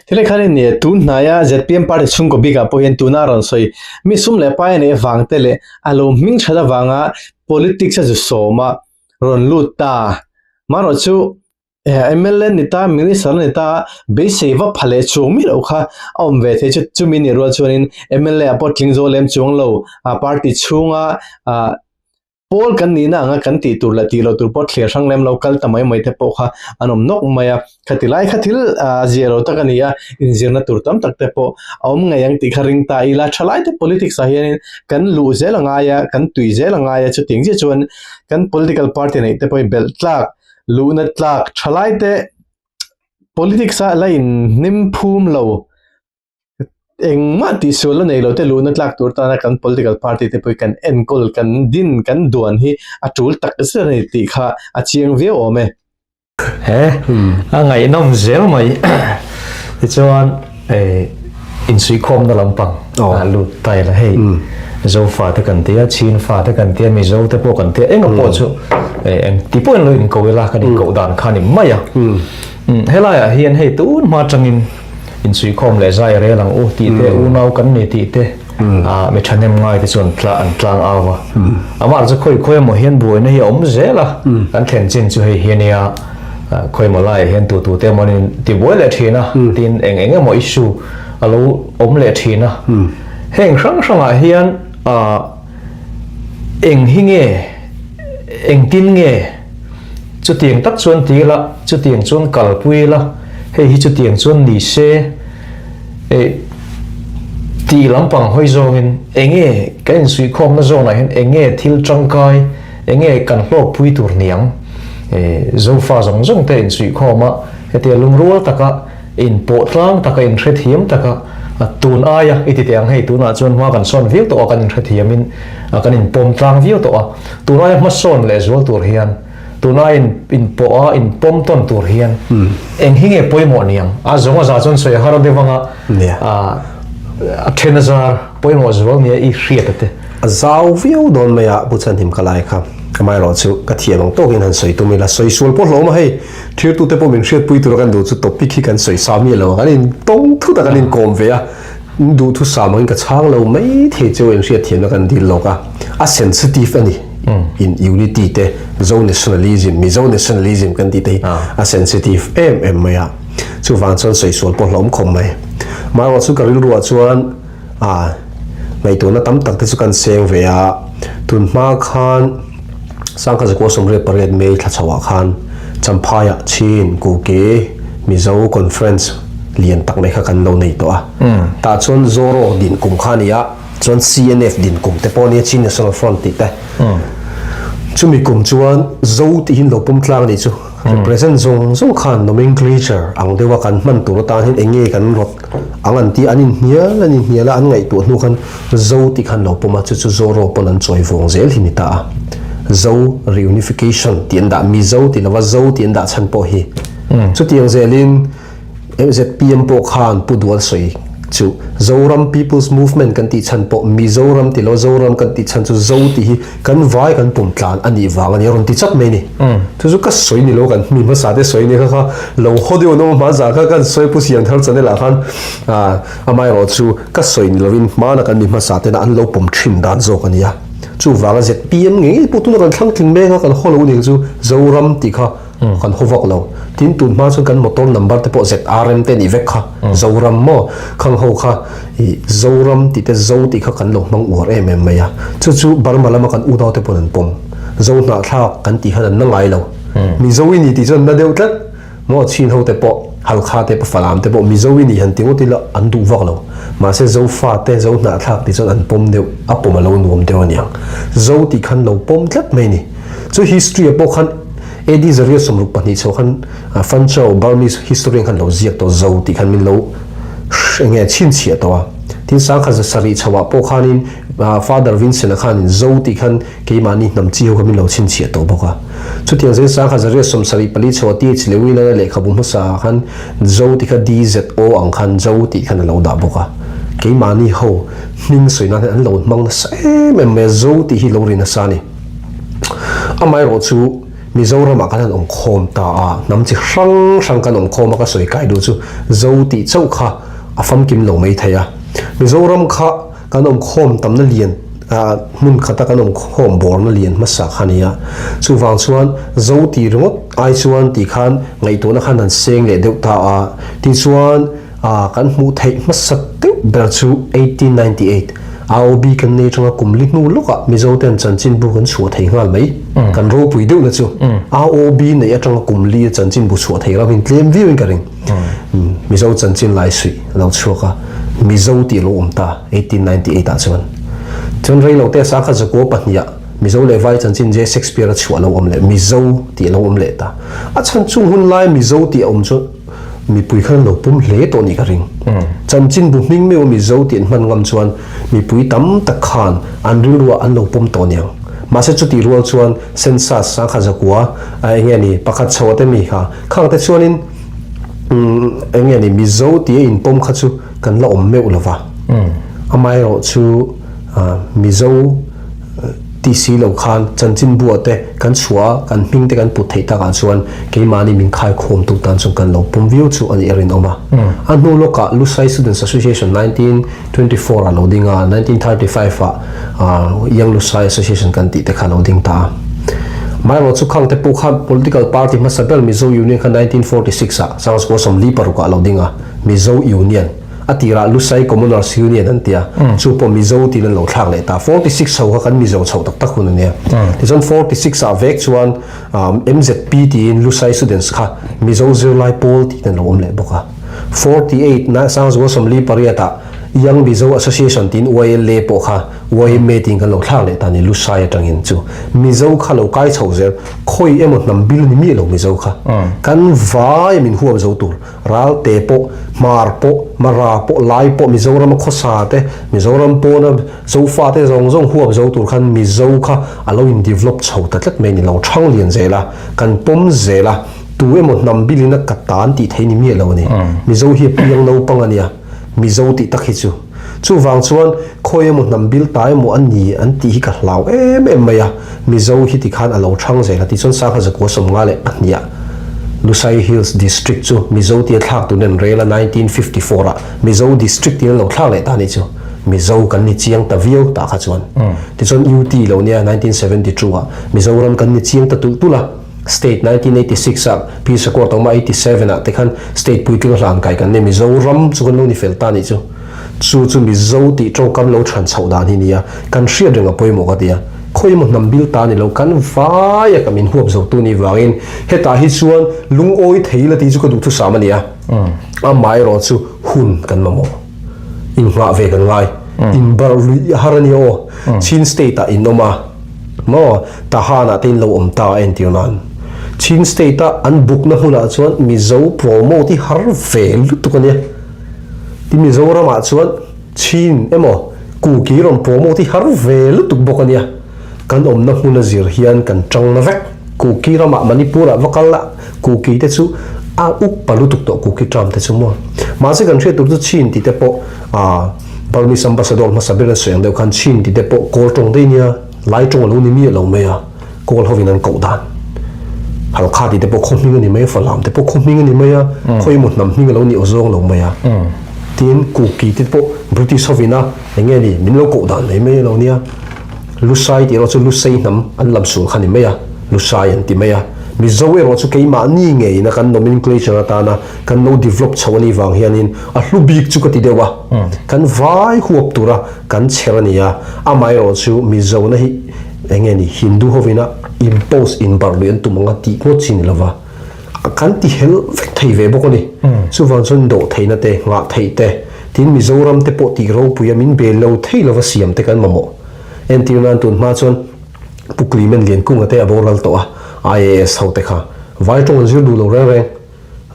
Speaker 3: Thil khan in nia tun hnaia ZPM party chhungkaw bikah pawh hian tuna rawn sawi mi sum leh pai a neih avang te leh a lo hming that avanga politics a zu sawm a rawn lut ta. Marawh chu mla ni ta minister ni ta beisei va pha leh chuang miah loh kha a awm ve thei chu chumi nih rual chuanin mla ah pawh tling zawh lem chuang lo party chhunga ah Pawl kan nihna anga kan tih tur leh tih loh tur pawh thlir hrang lem lo kal ta mai mai te pawh kha an awm nawk mai a. Khati lai kha thil zia lo tak a ni a, inzirna tur tam tak te pawh a awm ngei ang tih kha ring ta ila. Thalai te politics ah hianin kan luh zel a ngai a, kan tui zel a ngai a, chutiang chiah chuan kan political party neih te pawh hi belh tlak, luhna tlak, thalai te politics ah la inhnim phum lo. Engmah tihsual la nei lo te luhna tlak tur tana kan political party te pawh hi kan enkawl, kan din, kan duan hi a tul tak zet a ni tih kha a chiang viau awm e.
Speaker 2: He a ngaihnawm zel mai. Tichuan insuihkhawmna lampang a lut ta ila hei Zofa te kan tia, Chin fa te kan tia, Mizo te pawh kan tia, enga pawh chu engti pawhin lo inko ila kan inkoh dan kha a ni mai a. Helaiah hian hei tun hma atangin insuihkhawm leh zai rel ang u tih te, unau kan ni tih te, mi thahnem ngai te chuan an tlang au a. Amah chu khawi khawi emaw hian buaina hi a awm zel a, kan thlen chin chu hei hi a nia, khawi emaw laiah hian tu tu te emaw an in tibuai leh thin a, tin eng eng emaw issue a lo awm leh thin a. Heng hrang hrangah hian eng hi nge, engtin nge, Chutiang tak chuan ti ila, chutiang chuan kalpui ila, hei hi chutiang chuan ni se, eh, tih lampang hawi zawngin enge kan insuihkhawmna zawnah hian enge thil tangkai, enge kan hlawkpui tur niang, eh, Zofa zawng zawng te insuihkhawm a, hetia lungrual taka inpawh tlang taka inhrethiam taka tun aia i ti teh ang hei tunah chuan hma kan sawn viau tawh a kan inhrethiamin kan inpawm tlang viau tawh a tun aia hmasawn leh zual tur hian tun aia inpawh a inpawm tawn tur hian eng hi nge pawimawh niang a zawng a za chuan sawi a har deuh anga a then a zar pawimawh zual nia i hriat a te.
Speaker 1: A zau viau dawn mai a Pu Chhanhim ka lai kha amaherawh chu ka thiam ang tawkin han sawi tum ila sawi sual pawh hlawm a hei. Thirtute pawh min hriatpui tura kan duh chu topic hi kan sawi sa miah lo a, kan in tawng thut a, kan in kawm ve a, in duh thu sam angin ka chhang lo mai thei chu in hriatthiamna kan dil lawk a, a sensitive a ni, in unity te, Zo nationalism, Mizo nationalism kan tih te hi a sensitive em em mai a, chuvang chuan sawi sual pawh hlauhawm khawp mai. Amaherawhchu chu ka rilruah chuan a ngaihtuahna tam tak te chu kan seng ve a, tun hma khan, Sangkhat zakua 98 May thla chhoah khan Champhaiah Chin, Kuki, Mizo Conference lian tak mai kha kan lo nei tawh a. Tah chuan Zoro din kum kha a ni a, chuan CNF din kum te pawh a nia, Chin National Front tih te. Chumi kum chuan Zo tihin lo pawm tlang a nih chu. Represent zawng zawng khan nomenclature ang deuha kan hman tur atan hian eng nge kan rawt ang an ti a, an inhnial an inhnial a, an ngaihtuah hnu khan Zo tih khan lo pawm a, chu chu Zoro pawn an chawi vawng zel hi ni ta a. Zo reunification tih an dah, Mizo tih lova Zo tih an dah chhan pawh hi chutiang zelin ZPM pawh khan Pu Dual sawi chu Zoram People's Movement kan tih chhan pawh Mizoram tih lo Zoram kan tih chhan chu Zo tih hi kan vai kan pum tlan a nih vang a ni a rawn ti chat mai a ni. Chu chu ka sawi ni lo kan mi hmasa te sawi a ni kha kha lo haw deuh an awm a hma zah kha kan sawi Pu Siamthar channel ah khan amaherawh chu ka sawi ni lovin hmana kan mi hmasa tena an lo pawm thin dan zawk a ni a. Chuvanga ZPM ngei ngei pawh tuna kan thlang tling mek a kan haw lo ning chu Zoram tih kha Kan haw vak lo. Tin, tun hma chuan kan motor number te pawh ZRM te nih vek kha. Zoram maw? Khang ho kha ih Zoram tih te Zo tih kha kan lo hmang uar em em mai a. Chu chu Burma lama kan unau te pawn an pawm. Zo hnahthlak kan tih khan an na ngai lo. Mizo i ni tih chuan an na deuh tlat. Maw Chin ho te pawh, Halkha te pawh, Falam te pawh Mizo i ni han ti ngawt ila an duh vak lo. Mahse Zofa te Zo hnahthlak tih chuan an pawm deuh, a pawm a lo nuam deuh aniang. Zo tih khan lo pawm tlat mai a ni. Chu history ah pawh khan AD 162 chho khan Fanchao Burmese historian khan lo ziak tawh zo tih khan min lo eng nge chhinchhiah tawh a. Tin sangkhat 700 chho ah pawh khanin Father Vincent-a khanin zo tih khan keimahni hnam chi ho kha min lo chhinchhiah tawh bawk a. Chutiang zel sangkhat 174 chho ah TH Lewin-a lehkhabu hmasa ah khan zo tih kha DZO ang khan zo tih khan a lo dah bawk a. Keimahni ho hming sawi nan hian an lo hmang nasa em em mai a, zo tih hi lo ri nasa a ni. Amaherawh chu Mizoramah kan han awm khawm ta a, hnam chi hrang hrang kan awm khawm a, ka sawi kai duh chu Zo tih chauh kha a famkim lo mai thei a. Mizoram kha kan awm khawm tamna lian hmun khata kan awm khawm bawrna lian hmasa kha a ni a. Chuvang chuan Zo tih ringawt ai chuan tih khan ngaihtuahna khan han seng leh deuh ta a. Tichuan. A kan hmuh theih hmasa deuh ber chu 1898 AOB kan nei atanga kum li hnu lawkah Mizo ten chanchinbu kan chhuah thei nghal mai. Kan ropui deuh na chu AOB neih atanga kum li a chanchinbu chhuah thei ram in tlem viau in ka ring. Mizo chanchin lai suih a lo chhuak a, Mizo tih a lo awm ta 1898 ah chuan. Chuan reilote sangkhat zakua pahniha Mizo leh Vai chanchin J. Shakespeare a chhuah a lo awm leh Mizo tih a lo awm leh ta. A chhan chung hun lai Mizo tih a awm chu Mipui khan an lo pum hle tawh nih ka ring. Chanchinbu hming meuh Mizo tih an hman ngam chuan mipui tam tak khan an rilruah an lo pawm tawh niang. Mahse chutih rual chuan census sangkhat zakua eng nge ni pakhat chho te mi kha khang te chuanin eng nge ni Mizo tih a inpawm kha chu kan la awm meuh lova. Amaherawh chu Mizo Ti si lo khan chanchinbuah te kan chhuah a, kan hming te kan put theih takah chuan keimahni min khaikhawmtu tan chuan kan lo pawm viau chu a nih a rinawm a. A hnu lawkah Lusai Students Association 1924 ah lo ding a, 1935 ah Young Lusai Association kan tih te kha lo ding ta a. Amaherawh chu khang te pawh kha political party hmasa ber Mizo Union kha 1946 ah Sangchukua 46 ah lo ding a, Mizo Union. A tirah Lusai Commoners Union an ti a, chu pawh Mizo tiin an lo thlak leh ta. 46 ho kha kan Mizo chhoh tak tak hun a nia. Tichuan 46 ah vek chuan MZP tiin Lusai Students kha Mizo zirlai pawl tiin an lo awm leh bawk a. 48 na Sangzual 48 ah Young Mizo Association tiin YLA pawh kha YMA tiin kan lo thlak leh ta a ni Lusai atangin chu. Mizo kha lo kai chho zel, khawi emaw hnam bil ni miah lo Mizo kha. Kan vai min huam zo tur. Ralte pawh, Hmar pawh, Mara pawh, Lai pawh, Mizorama khawsa te, Mizoram pawna Zofa te zawng zawng huap zo tur khan Mizo kha a lo in develop chho ta tlat mai a ni lo, thang lian zel a, kan pawm zel a, tu emaw hnam bilin a ka tan tih theih ni miah lo a ni. Mizo hi a piang naupang a nia, Mizo tih tak hi chu. Chuvang chuan khawi emaw hnam bil ta emaw a ni an tih hi ka hlau em em mai a, Mizo hi tikhan a lo thang zel a tichuan Sangha zakua 52 ah Lusai Hills District chu Mizo tia thlak tun an rel a 1954 ah Mizo District tiin an lo thlak leh ta a nih chu. Mizo kan ni chiang ta viau tah kha chuan. Tichuan UT lo nia 1972 ah Mizoram kan ni chiang ta tulh tulh a. State 1986 ah Pi Sakawr Tawma 87 ah te khan State puitling hlan kai kan nei Mizoram chu kan lo ni fel ta nih chu. Chu chu Mizo tih tawngkam lo chhan chhoh dan hi nia kan hriat reng a pawimawh ka ti a. Khawi emaw hnam bil ta ni lo kan vai a ka min huap zo tu nih vangin hetah hi chuan lungawi thei la tih chu ka duhthusam a ni a. Amaherawh chu hun kan mamawh. Inghah ve kan ngai. Inbarh luih a har a nia aw. Chin State ah in awm a. Maw? Tahan ah te in lo awm ta a entir nan. Chin state a an bukna hmunah chuan Mizo promote hi har ve lutuk a nia. Tin Mizoramah chuan Chin emaw Kuki rawn promote hi har ve lutuk bawk a nia. Kan awmna hmun a zir hian kan tang na vek. Kuki ramah Manipur ah va kal la Kuki te chu a upa lutuk tawh Kuki term te chu maw. Mahse kan hriat tur chu Chin tih te pawh ah Burmese ambassador hmasa ber an sawi ang deuh khan Chin tih te pawh Kawl tawng daih nia Lai tawng a lo ni miah lo mai a Kawl hovin an koh dan. Halkha tih te pawh khaw hming a ni mai a Falam te pawh khaw hming a ni mai a khaw emaw hnam hming a lo ni aw zawng lo mai a. Tin Kuki te pawh British hovin a eng nge ni min lo koh dan mai mai a lo nia. Lusai tih erawh chu Lusei hnam an lam sul kha ni mai a, Lusai an ti mai a. Mizo erawh chu keimahni ngeiin a kan nomenclature atana kan lo develop chho a nih vang hianin a hlu bik chu ka ti deuh a, kan vai huap tura kan chher a ni a. Amaherawh chu Mizona hi eng nge ni Hindu hovina impose inbarh lui an tum anga tih ngawt chi ni lova kan ti hel vek thei ve bawk a ni. Chuvang chuan dawh theihna te, nghah theih te, tin Mizoram te pawh tih ropui a min bel lo thei lova siam te kan mamawh. Entir nan tun hma chuan Pu Clement Liankunga te a boral tawh a, IAS ho te kha vai tawng an zir duh lo reng reng.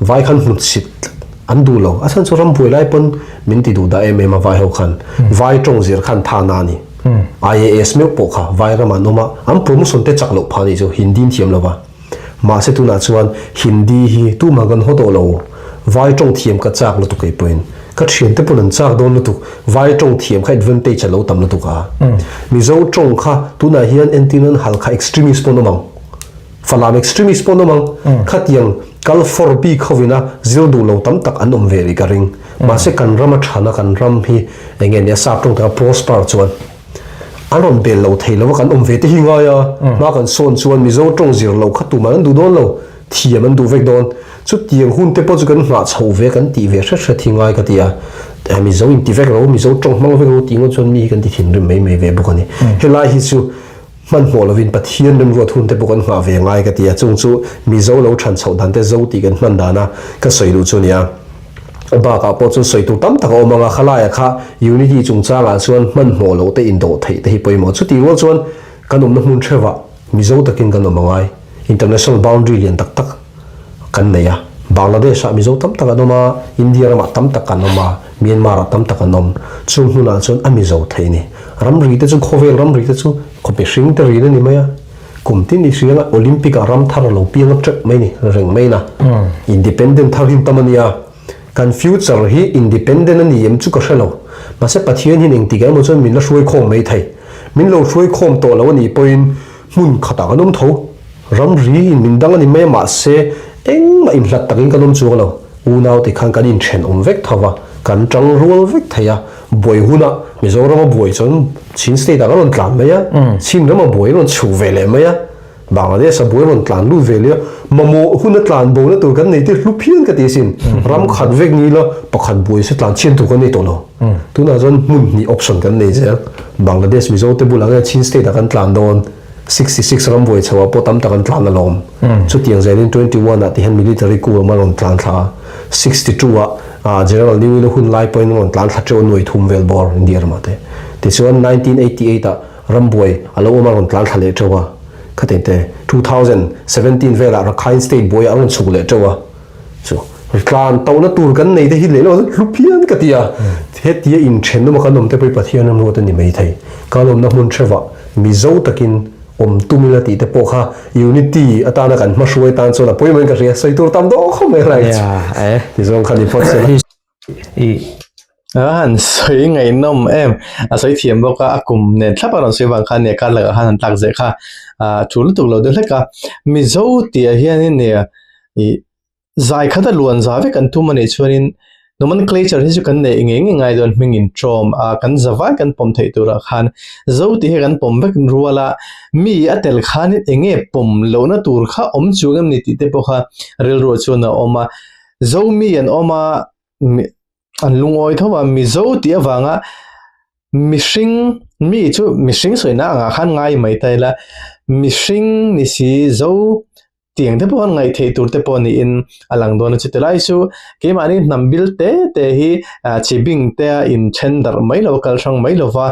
Speaker 1: Vai khan hmut sit an duh lo. A chhan chu ram buai lai pawn min ti duh dah em em a vai ho khan. Vai tawng zir khan tha na a ni. IAS meuh pawh kha vai ramah an awm a, an promotion te chak loh phah a nih chu Hindi an thiam lo va. Mahse tunah chuan Hindi hi tumah kan haw tawh lo. Vai tawng thiam ka chak lutuk kei pawhin. Ka thiante pawn an chak dawn lutuk. Vai tawng thiam kha advantage a lo tam lutuk a. Mizo tawng kha tunah hian entir nan Halkha extremist pawn awm ang. Falam extremist pawn awm ang. Khatiang kal for bik hovina zir duh lo tam tak an awm ve rih ka ring. Mahse kan rama thana kan ram hi eng nge nia sap tawng taka prosper chuan An rawn bel lo thei lo a, kan awm ve te hi ngai a, hma kan sawn chuan Mizo tawng zir loh kha tumah an duh dawn lo, thiam an duh vek dawn. Chutiang hun te pawh chu kan nghah chho ve kan tih ve hret hret hi ngai ka ti a, Mizo in ti vek lo, Mizo tawng hmang vek lo tih ngawt chuan mi hi kan ti thinrim mai mai ve bawk a ni. Helai hi chu hmanhmawh lovin Pathian remruat hun te pawh kan nghah ve ngai ka ti a, chung chu Mizo lo than chhoh dan te Zo tih kan hman dana ka sawi duh chu a ni a. Bakah pawh chuan sawi tur tam tak a awm ang a, khalaia kha unity chungchangah chuan hmanhmawh loh te indawh theih te hi pawimawh. Chutih rual chuan kan awmna hmun theuhah Mizo takin kan awm angai. International boundary lian tak tak kan nei a. Bangladesh-ah Mizo tam tak an awm a, India ramah tam tak an awm a, Myanmar-ah tam tak an awm. Chung hmunah chuan a Mizo theih a ni. Ramri te chu khawvel ramri te chu khawpe hring te rin a ni mai a. Kum tin i hrianga Olympic ah ram thar a lo piang a teuh mai ni, reng mai na. Independent thar hi tam a nia. Kan future hi independent a ni em chu ka hre lo. Mahse Pathian hian engtik emaw chuan min la hruai khawm mai thei. Min lo hruai khawm tawh lo a nih pawhin hmun khatah kan awm tho. Ramri in min dang a ni mai a mahse engmah inhlat takin kan awm chuang lo. Unau te khan kan inthenawm vek tho va, kan tang rual vek thei a. Buai hunah Mizorama buai chuan Chin state ah kan rawn tlan mai a, Chin rama buai an rawn chhuk ve leh mai a, Bangladesh a buai rawn tlan lut ve leh a, mamawh huna tlan bo na tur kan nei te hlu phian ka ti asin. Ram khat vek ni ila pakhat buai se tlan chhian tur kan nei tawh lo. Tunah chuan hmun hnih option kan nei zel. Bangladesh Mizo te bulah nge Chin state ah kan tlan dawn. 66 ram buai chho ah pawh tam tak an tlan alawm. Chutiang zelin 21 ah ti hian military coup awm a rawn tlan thla a, 62 ah General Ne Win a hun lai pawhin a rawn tlan thla teuh a nuai thum vel bawr India ramah te. Tichuan 1988 ah ram buai a lo awm a rawn tlan thla leh teuh a, khatin te 2017 velah Rakhine state buai ah a rawn chhuk leh teuh a. Chu tlan tohna tur kan nei te hi leh lo hlu phian ka ti a, hetia inthenawm a kan awm te pawh hi Pathian ram ruat a ni maithei. Kan awmna hmun hrevah Mizo takin awm tum ila tih te pawh kha unity atana kan hmahruai tan chuan a pawimawhin ka hria, sawi tur tam dawh khawp mai right. Ti zawng kha ni phawt se la.
Speaker 3: A han sawi ngaihnawm em, a sawi thiam bawk a, a kum nen thlap a rawn sawi vang khan nia kar lakah khan han tlak zeh kha a thu lutuk lo deuh hlek a. Mizo tih ah hianin nia ih Zai khat a luan za vek an tum a nih chuanin nomenclature hi chu kan neih ngei ngei ngai dawn hming in ṭawm a, kan za vai kan pawm theih turah khan zo tih hi kan pawm vek rual a, mi a tel khanin eng nge pawm lohna tur kha awm chuang em ni tih te pawh kha rilruah chuan a awm a, zo mi an awm a an lungawi tho a, Mizo tih avanga mihring mi chu mihring sawina angah khan ngai mai ta ila mihring ni si zo tiang te pawh an ngaih theih tur te pawh niin a lang dawn a chuti lai chu keimahni hnam bil te te hi chi bing te a in then darh mai lo a kal hrang mai lo va.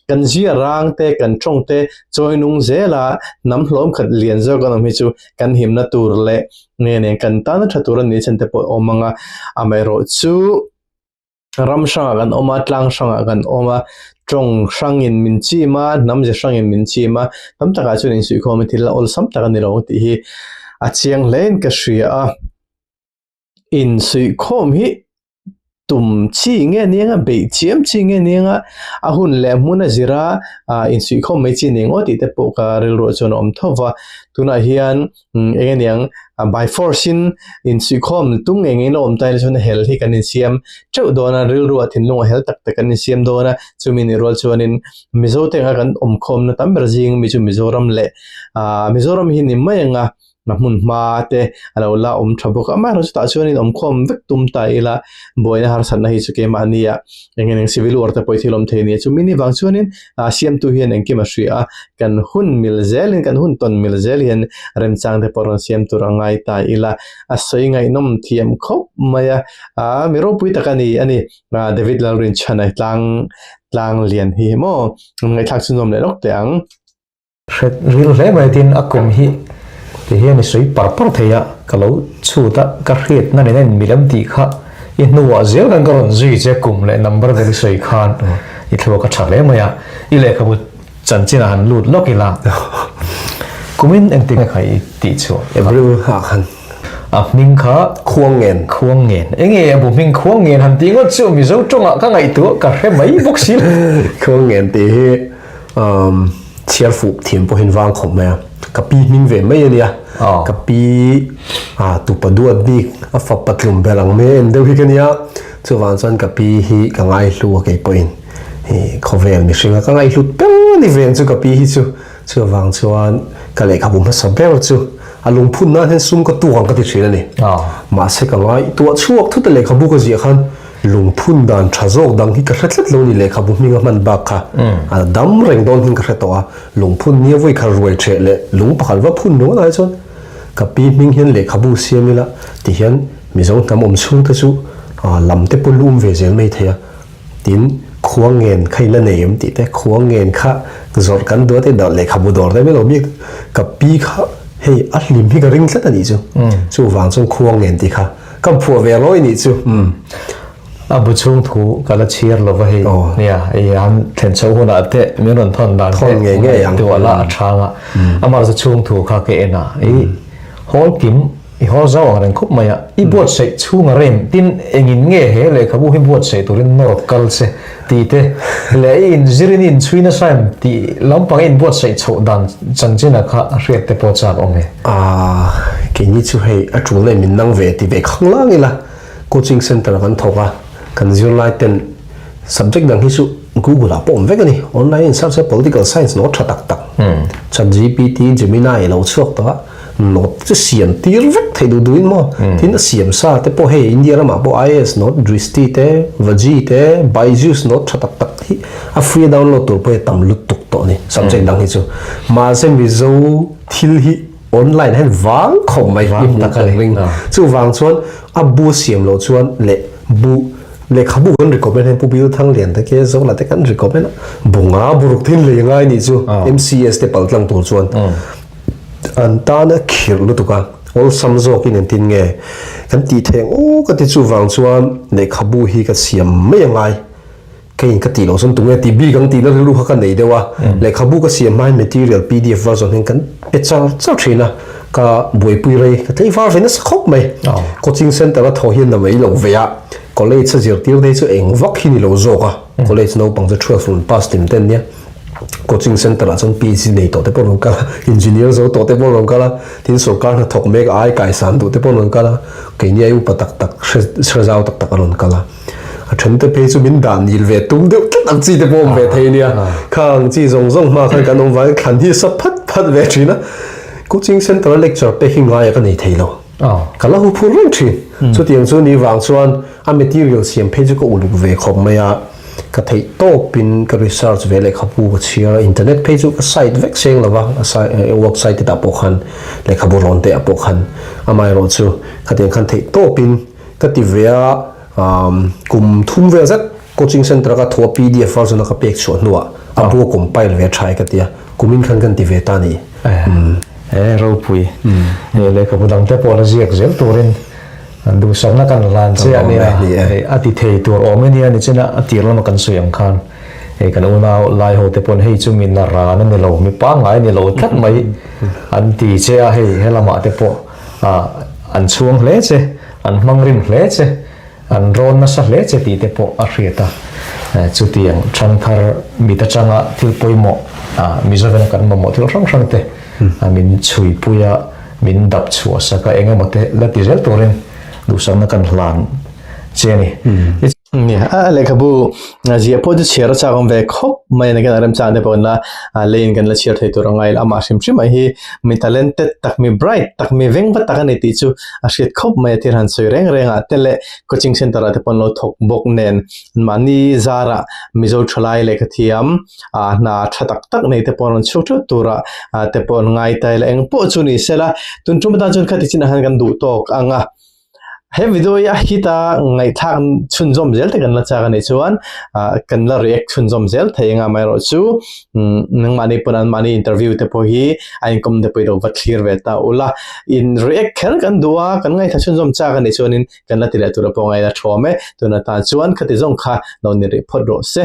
Speaker 3: Kan zia rang te, kan tawng te chawi nung zela hnam hlawm khat lian zawk an awm hi chu kan himna tur leh nge nen kan tana tha tur a nih chhan te pawh a awm ang a, amaherawhchu ram hrangah kan awm a, tlang hrangah kan awm a, tawng hrangin min chim a, hnam ze hrangin min chim a, tam takah chuan insuihkhawm hi thil awlsam tak a ni lo ang tih hi a chiang hlein ka hria a. Insuihkhawm hi tum chi nge nia nga beih chiam chi nge nia nga a hun leh hmun a zira ah insuihkhawm mai chi ning aw tih te pawh ka rilruah chuan a awm tho va tunah hian eng aniang by force in insuihkhawm tum ngei ngei in a awm ta ila chuan hel hi kan insiam teuh dawn a rilruah thinlungah hel tak tak kan insiam dawn a chumi nih rual chuanin Mizo te anga kan awmkhawmna tam ber zing mi chu Mizoram leh ah Mizoram hi ni mai anga a hmun hma te a lo la awm tha bawk a amaherawhchu chutah chuanin awmkhawm vek tum ta ila buaina harsatna hi chu keimahni ah eng eng civil war te pawh hi thil awm thei a ni a chumi ni vang chuanin ah siamtu hian engkim a hria a kan hun mil zelin kan hun tawn mil zel hian remchang te pawh rawn siam tur a ngai ta ila a sawi ngaihnawm thiam khawp mai a ah mi ropui tak a ni a ni ah David Lalrinchhana tlang tlang lian hi maw ngaihthlak chhunzawm leh lawk teh ang.
Speaker 2: Hret ril hle mai tin a kum hi ti hian i sawi par par thei a, ka lo chhut a, ka hriatna nen a inmilem tih kha i hnuah zel khan ka rawn zui che kum leh number vel i sawi khan i thluak a tha hle mai a, i lehkhabu chanchin ah han lut lawk ila kumin engtik nge kha i tih chhuah?
Speaker 1: April ah khan.
Speaker 2: A hming kha
Speaker 1: Khuangngen.
Speaker 2: Khuangngen. Enge a bu hming Khuangngen han tih ngawt chu Mizo tawngah ka ngaihtuah ka hre mai bawk si lo.
Speaker 1: Khuangngen tih hi Um, chhiar fuh thiam pawhin vang khawp mai a. Ka pi hming ve mai a nia. Ka pi a tupa duat bik a fa patlum ber ang mai a en deuh hi ka nia. Chuvang chuan ka pi hi ka ngaihlu a kei pawhin hi khawvel mihringa ka ngaihhlut ber a ni ve ang chu ka pi hi chu. Chuvang chuan ka lehkhabu hmasa ber chu a lungphun nan hian sum ka tuk ang ka ti thin a ni. Mahse ka ngaihtuah chhuak thut a lehkhabu ka ziah khan Lungphun dan tha zawk dang hi ka hre tlat lo ni lehkhabu hminga hman bak kha a dam reng dawn hian ka hre tawh a, lungphun nia vawi khat ruai theh leh lung pakhat va phun ringawt ai chuan ka pi hming hian lehkhabu siam ila ti hian Mizo hnam awm chhung te chu lam te pawh lum ve zel mai thei a, tin khua ngen kha in la nei em tih te khua ngen kha zawrh kan duat e lehkhabu dawr te mai lo bik ka pi kha hei a hlim hi ka ring tlat a nih chu chuvang chuan khua ngen tih kha Ka phuah ve rawi nih chu.
Speaker 2: A bu chhung thu ka la chhiar lo va hei. Nia, i han thlen chho hunah te min rawn thawn dan te
Speaker 1: Thawn ngei ngei ang.
Speaker 2: Tuah la a chhang a. Amah chu chhung thu kha ka en a. I hawl kim, i hawl zau ang reng khawp mai a. I buatsaih chhung a rem tin engin nge he lehkhabu hi buatsaih turin nawr kal che tih te leh i inzirin i inchhui nasa em tih lampang i inbuatsaih chhoh dan chanchin-a kha a hriat te pawh chak awm e.
Speaker 1: Aaa keini chu hei a tul nei min nang ve ti ve khang lang ila coaching center ah kan thawk a, kan zirlai ten subject dang hi chu google ah pawh awm vek a ni, online in search a political science note tha tak tak chatgpt, gemini a lo chhuak tawh a, note chu siam tir vek theih duh duh in maw tin a siam sa te pawh hei India ramah pawh IAS note Drishti te Vaji te Byju's note tha tak tak hi a free a download tur pawh hi a tam lutuk tawh a ni subject dang hi chu mahse Mizo Thil hi online hian vang khawp mai i hmuh tak a ring. Chuvang chuan a bu siam loh chuan leh bu lehkhabu kan recommend hian Pu Bill Thanglian te ke Zola te kan recommend a, bu nga bu ruk thin lei ngai nih chu MCS te pal tlang tur chuan an tan a khirh lutuk a, awlsam zawkin engtin nge kan tih theih ang aw ka ti chuvang chuan lehkhabu hi ka siam mai a ngai. Keiin ka tih loh chuan tunge tih bik ang tihna rilru kha ka nei deuh a, lehkhabu ka siam hmain material pdf version hian kan pe char char thin a, ka buaipui rei ka tlei var ve nasa khawp mai. Coaching center a thaw hian na mai lo ve a, college a zirtir te hi chu eng vak hi ni lo zawk a, college naupang chu 12 rawn pass hlim ten nia, coaching center ah chuan PhD nei tawh te pawh rawn kal a, engineer zo tawh te pawh rawn kal a, tin sorkar hnathawk mek ai kaisan duh te pawh rawn kal a, keini ai upa tak tak hre zau tak tak a rawn kal a. A then te phei chu min dah nil ve tum deuh tlat ang chi te pawh awm ve thei nia. Khang chi zawng zawng hma khan kan awm vangin thlan hi sa phat phat ve thin a. Coaching center a lecture pek hi ngaia ka nei thei lo. Ka la hu phur reng thin. Chutiang chu ni vang chuan a material siam phei chu ka uluk ve khawp mai a. Ka theih tawpin ka research ve lehkhabu ka chhiar a. Internet phei chu ka site vek seng lova a website te tah pawh khan lehkhabu rawn te ah pawh khan amaherawhchu khatiang khan theih tawpin ka ti ve a. Kum thum vel zet Coaching centre ka thawh a pdf version a ka pek chhuah hnuah a bu a compile ve tha e ka ti a, kumin khan kan ti ve ta a ni.
Speaker 2: E ropui, hei lehkhabu dang te pawh la ziak zel turin duhsakna kan hlan che a nia, hei a ti thei tur awm e nia nichina a tir lama kan sawi ang khan hei kan unau lai ho te pawn hei chu mi na ran a ni lo, mi pangngai a ni lo tlat mai an ti che a, hei helamah te pawh an chhuang hle che, an hmang rim hle che. An rawn nasa hle che tih te pawh a hriat a, chutiang ṭhangthar mit aṭanga thil pawimawh Mizoram kan mamawh thil hrang hrang te min chhuipui a, min dap chhuah sak a, eng emaw te la ti zel turin duhsakna kan hlan che a ni.
Speaker 3: Nia, a lehkhabu ziah pawh chu chhiar a chak awm ve khawp mai a ni, kan remchang te pawh kan la leiin kan la chhiar thei tur a ngai lo, amah hrim hrim mai hi mi talented tak, mi bright tak, mi vengva tak a ni tih chu a hriat khawp mai a thil han sawi reng reng ah te leh coaching center ah te pawh an lo thawk bawk nen mahni zarah Mizo thalai lehkha thiam ah hna tha tak tak nei te pawh an rawn chhuak theuh turah ah te pawh an ngai ta ila eng pawh chu ni sela tun tum atan chuan khati chinah khan kan duh tawk ang a. He video hi a hit a ngaihthlak chhunzawm zel te kan la chak a nih chuan ah kan la react chhunzawm zel thei anga amaherawh chu umm nangmahni pawn anmahni interview te pawh hi a inkawm te pawh i lo va thlir ve ta ula in react kher kan duh a kan ngaithla chhunzawm chak a nih chuanin kan la ti leh tur a pawh ngaihna thawm e tuna tan chuan khati zawng kha lo ni rih phawt rawh se.